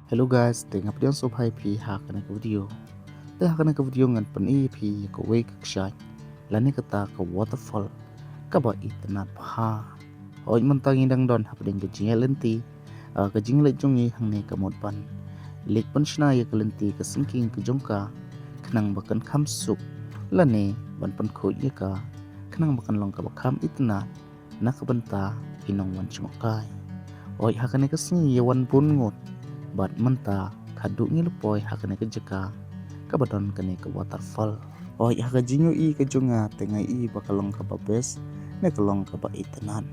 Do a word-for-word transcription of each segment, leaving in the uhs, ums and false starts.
Hello guys, te nga pdiang sngewbha ïa phi ha kane ka video. Te ha kane ka video ngan pyni ïa phi ïa kawei ka kshaid lane kata ka waterfall kaba itynnad bha. Hooid, mynta ngi dang don hapdeng ka jingïaid lynti, ah, ka jingleit jong ngi hangne ka mut ban leit pynshna ïa ka lynti ka syngkien ka jong ka, khnang ba kan kham suk lane ban pynkhuid ïa ka, khnang ba kan long kaba kham itynnad na ka bynta ki nongwan jngohkai. Hooid, ha kane ka sngi ïa wan bun ngut bad mynta khadduh ngi la poi ha kane ka jaka kaba don kane ka waterfall. Hooid, ha ka jingïohi ka jong nga te nga ïohi ba ka long kaba best ne ka long kaba itynnad.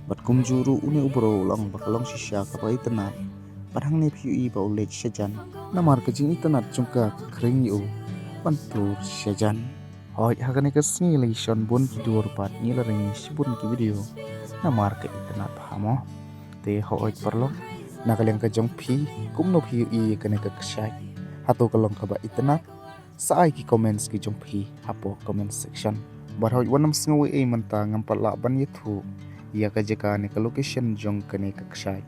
Bad kumjuh ruh une u bro u la ong ba ka long shisha kaba itynnad. Bad hangne phi ïohi ba u leit shajan, namar ka jingitynnad jong ka ka khring ïa u ban tur shajan. Hooid, ha kane ka sngi la ïashon bun ki dur bad ngi la ring shibun ki video namar ka itynnad bha mo. Te hooid paralok, na ka liang ka jong phi, kumno phi ïohi ïa kane ka kshaid? Hato ka long kaba itynnad? Sa ai ki comments ki jong phi hapoh comment section. Bad hooid, wat nym sngew ei ei mynta, ngam pat lah ban ïathuh ïa ka jaka ne ka location jong kane ka kshaid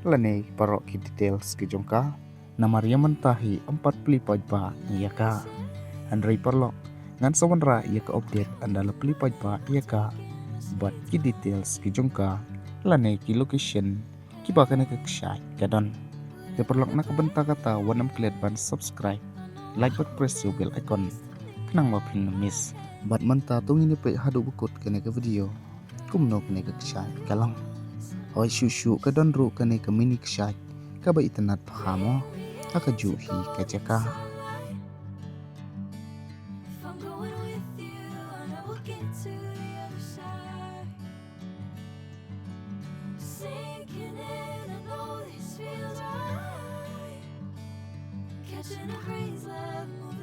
lane baroh ki details ki jong ka, namar ïa mynta hi ym pat plie paidbah ïa ka. Hynrei paralok, ngan sa wanrah ïa ka update ynda la plie paidbah ïa ka bad ki details ki jong ka lane ki location kiba kane ka kshaid ka don. Te paralok, na ka bynta kata wat nym klet ban subscribe, like bad press ïa u bell icon, khnang ba phin ym miss. Bad mynta to ngin ïa peit haduh ba kut kane ka video, kumno kane ka kshaid ka long. Hooid, shuh shuh ka don ruh kane ka mini kshaid kaba itynnad bha mo ha kajuh hi ka jaka. If I'm going with you, I know we'll get to the other side. Sinking in, I know this feels right. Catching a breeze, love, moving